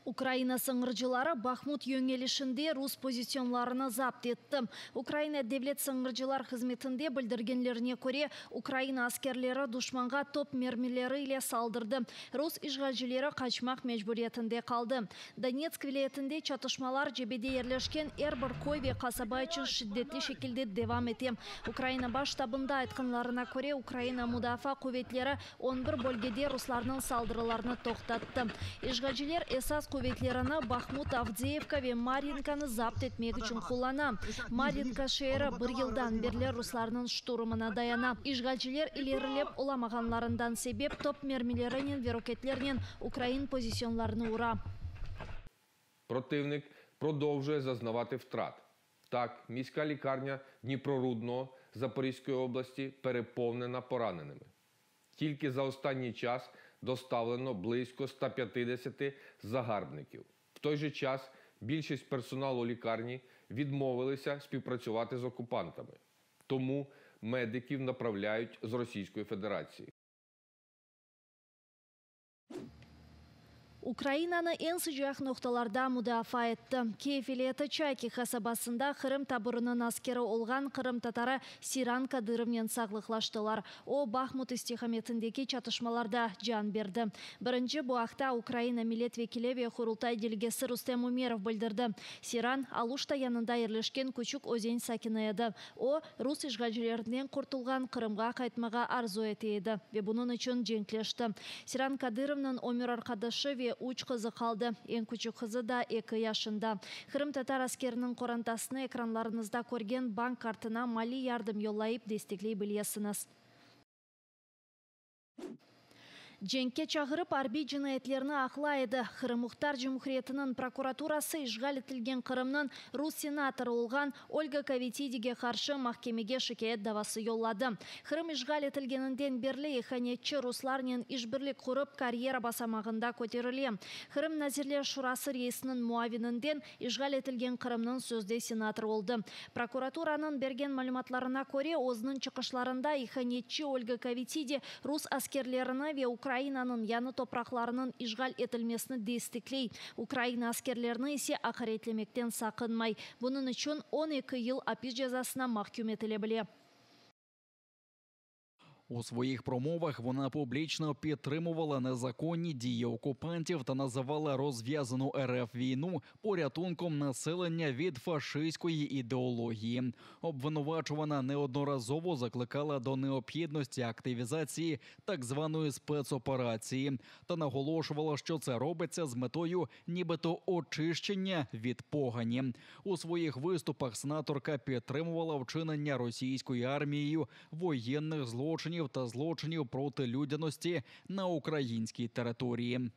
Ukraina sıñırcıları Bahmut yöñelişinde rus pozisyonlarını zapt etti. Ukraina Devlet sıñırcılar hızmetinde bildirgenlerine köre, Ukraina askerleri duşmanğa top mermileri ile saldırdı. Rus işğalcileri qaçmaq mecburiyetinde qaldı. Donetsk vilâyetinde çatışmalar cebede yerleşken er bir köy ve qasaba içün şiddetli şekilde devam ete. Ukraina Baş ştabında aytqanlarına köre, Ukraina Mudafaa quvetleri on bir bölgede ruslarnıñ saldırılarını toqtattı. İşğalciler esas quvetlerini Bahmut, Avdeyevka ve Maryinkanı zapt etmek içün qullana. Maryinka şeeri bir yıldan berli ruslarnıñ şturmına dayana. İşğalciler ilerilep olamağanlarından sebep top mermilerinen ve roketlernen ukrain pozisyonlarını ura. Противник продовжує зазнавати втрат. Так, міська лікарня Дніпрорудного Запорізької області переповнена пораненими. Тільки за останній час доставлено близько 150 загарбників. В той же час більшість персоналу лікарні відмовилися співпрацювати з окупантами. Тому медиків направляють з Російської Федерації. Ukrainanı eñ sıcaq noqtalarda mudafaa etti. Kiyev vilâyeti Çayki qasabasında Qırım taburınıñ askeri olğan qırımtatarı Seyran Kadırovnen sağlıqlaştılar. O, Bahmut istiqametindeki çatışmalarda can berdi. Birinci bu aqta Ukraina millet vekili ve Qurultay delegesi Rustem Umerov bildirdi. Seyran, Aluşta yanında yerleşken Küçük Özen sakini edi. O, rus işğalcilerinden qurtulğan Qırımğa qaytmağa arzu ete edi ve bunıñ içün cenkleşti. Seyran Kadırovnıñ ömür arqadaşı ve üç qızı qaldı, eñ küçük qızı da eki yaşında. Qırımtatar askeriniñ qorantasını ekranlarıñızda körgen bank kartına maliy yardım yollayıp destekley bilesiñiz. Cenkke çağırıp, arbiy cinayetlerni aqlay edi. Qırım Muhtar Cumhuriyetiniñ prokuraturası işğal etilgen Qırımnıñ rus senatorı olğan Olga Kovitidige qarşı mahkemege şikâyet davası yolladı. Qırım işğal etilgeninden berli ihanetçi ruslarnen işbirlik qurıp, karyera basamağında köterile. Qırım Nazirler Şurası reisiniñ muavininden işğal etilgen Qırımnıñ sözde senatorı oldı. Prokuraturanıñ bergen malümatlarına köre, özüniñ çıqışlarında ihanetçi Olga Kovitidi rus askerlerini ve Ukrainanıñ yañı topraqlarınıñ işğal etilmesini destekley, Ukraina askerlerini ise aqaretlemekten saqınmay. Bunıñ içün 12 yıl apis cezasına mahküm etile bile. У своїх промовах вона публічно підтримувала незаконні дії окупантів та називала розв'язану РФ війну порятунком населення від фашистської ідеології. Обвинувачувана неодноразово закликала до необхідності активізації так званої спецоперації та наголошувала, що це робиться з метою нібито очищення від погані. У своїх виступах сенаторка підтримувала вчинення російською армією воєнних злочинів та злочинів проти людяності на українській території.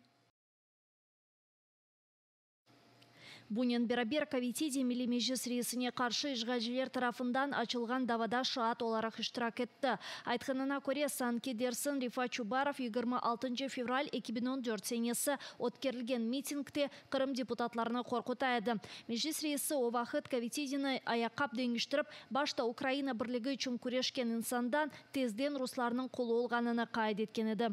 Bunen beraber Kovitidi Milliy Meclis reisine qarşı işğalciler tarafından açılğan davada şaat olaraq iştirak etti. Aytqanına köre, sanki dersiñ Refat Çubarov 26 fevral 2014 senesi ötkerilgen mitingde Qırım deputatlarını qorquta edi. Meclis reisi o vaqıt Kovitidini ayaqqap deñiştirip, başta Ukraina birligi içün küreşken insandan tezden ruslarnıñ qulu olğanını qayd etken edi.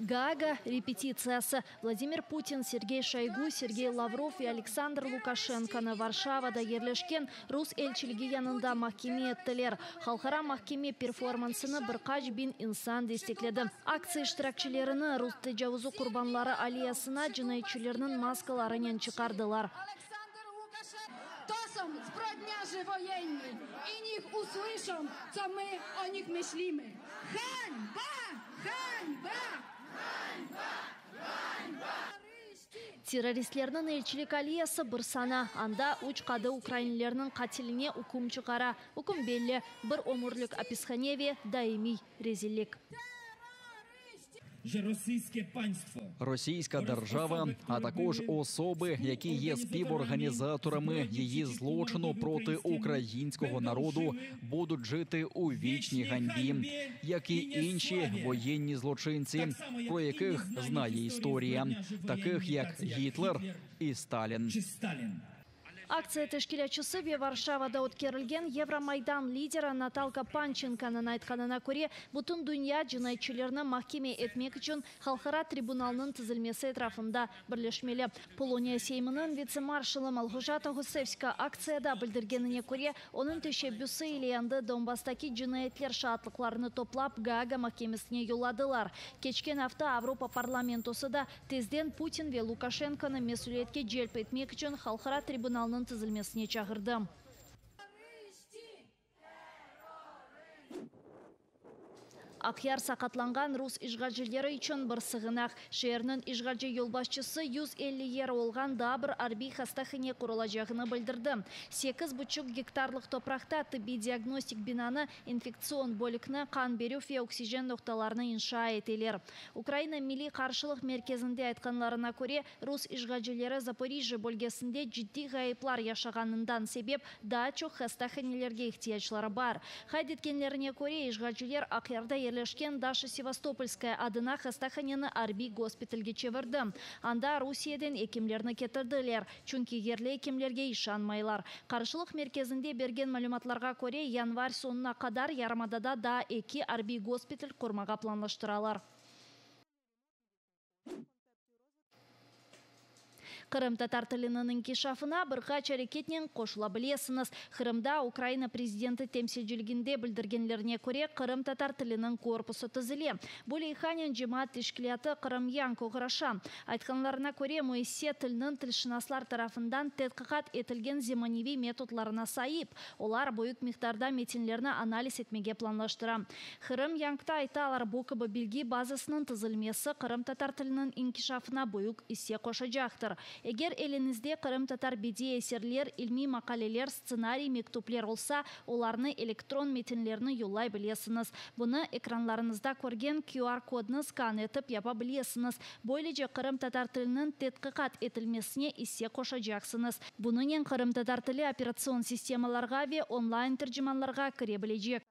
Gaaga repetitsiyası. Vladimir Putin, Sergey Şoygu, Sergey Lavrov ve Aleksandr Lukaşenkonı Varşavada yerleşken rus elçiligi yanında mahkeme ettiler. Halqara mahkeme performansını bir qaç biñ insan destekledi. Aktsiya iştirakçilerini rus tecavuzı qurbanları alleyasına cinayetçilerniñ maskalarınen çıqardılar. To są zbrodniarze wojenni i niech usłyszą, co my o nich myślimy. Hańba! Hańba! Hańba! Hańba! Terroristlerniñ elçilik alleyası bir sana. Anda üç qadı ukrainlilerniñ qatiline üküm çıqara. Üküm belli, bir ömürlik apishane ve daimiy rezillik. Російська держава, а також особи, які є співорганізаторами її злочину проти українського народу, будуть жити у вічній ганьбі, як і інші воєнні злочинці, про яких знає історія, таких як Гітлер і Сталін. Aktsiya teşkilâtçısı ve Varşavada ötkerilgen Yevromaydan lideri Natalka Pançenkonıñ aytqanına köre, bütün dünya cinayetçilerni mahkeme etmek içün halqara tribunalnıñ tizilmesi etrafında birleşmeli. Poloniya Seyminiñ vitse-marşalı Malğojata Ğusevska aktsiyada bildirgenine köre, onıñ teşebbüsi ile endi Donbasstaki cinayetler şaatlıqlarını toplap Gaaga mahkemesine yolladılar. Keçken afta Avropa parlamentosı da tezden Putin ve Lukaşenkonı mesüliyetke celp etmek içün halqara tribunalnıñ tizilmesine çağırdı. Aqyar saqatlanğan rus işğalcileri içün bir sığınaq. Şeerniñ işğalci yolbaşçısı 150 yer olğan daa bir arbiy hastahane qurulacağını bildirdi. Sekiz buçuq gektarlıq topraqta tıbbiy-diagnostik binanı, infektsion bölükni, qan berüv ve oksijen noqtalarını inşa eteler. Ukraina Milliy qarşılıq merkezinde aytqanlarına köre, rus işğalcileri Zaporijjâ bölgesinde ciddiy ğayıplar yaşağanından sebep daa çoq hastahanelerge ihtiyacları bar. Qayd etkenlerine köre, işğalciler Aqyarda yerleşken Daşa Sevastopolskaya adına hastahaneni arbiy gospitalge çevirdi. Anda Rusiyeden ekimlerni ketirdiler, çünki yerli ekimlerge işanmaylar. Qarşılıq merkezinde bergen malümatlarğa köre, yanvar soñuna qadar yarımadada daa eki arbiy gospital qurmağa planlaştıralar. Qırımtatar tiliniñ inkişafına bir qaç areketnen qoşula bilesiñiz. Qırımda Ukraina prezidenti temsilciliginde bildirgenlerine köre, qırımtatar tiliniñ korpusı tizile. Bu leyhanen cemaat teşkilâtı Qırım Young oğraşa. Aytqanlarına köre, müessise tilniñ tilşınaslar tarafından tedqiqat etilgen zemaneviy metodlarına saip. Olar büyük miqdarda metinlerni analiz etmege planlaştıra. Qırım Youngta aytalar, bu kibi bilgi bazasınıñ tizilmesi qırımtatar tiliniñ inkişafına büyük isse qoşacaqtır. Eger eliñizde qırımtatar bediiy eserler, ilmiy maqaleler, stsenariy, mektüpler olsa, olarnı elektron metinlerni yollay bilesiñiz. Bunı ekranlarıñızda körgen QR-kodnı skan etip yapa bilesiñiz. Böylece qırımtatar tiliniñ tedqiqat etilmesine isse qoşacaqsıñız. Bunınen qırımtatar tili operatsion sistemalarğa ve online tercimanlarğa kire bilecek.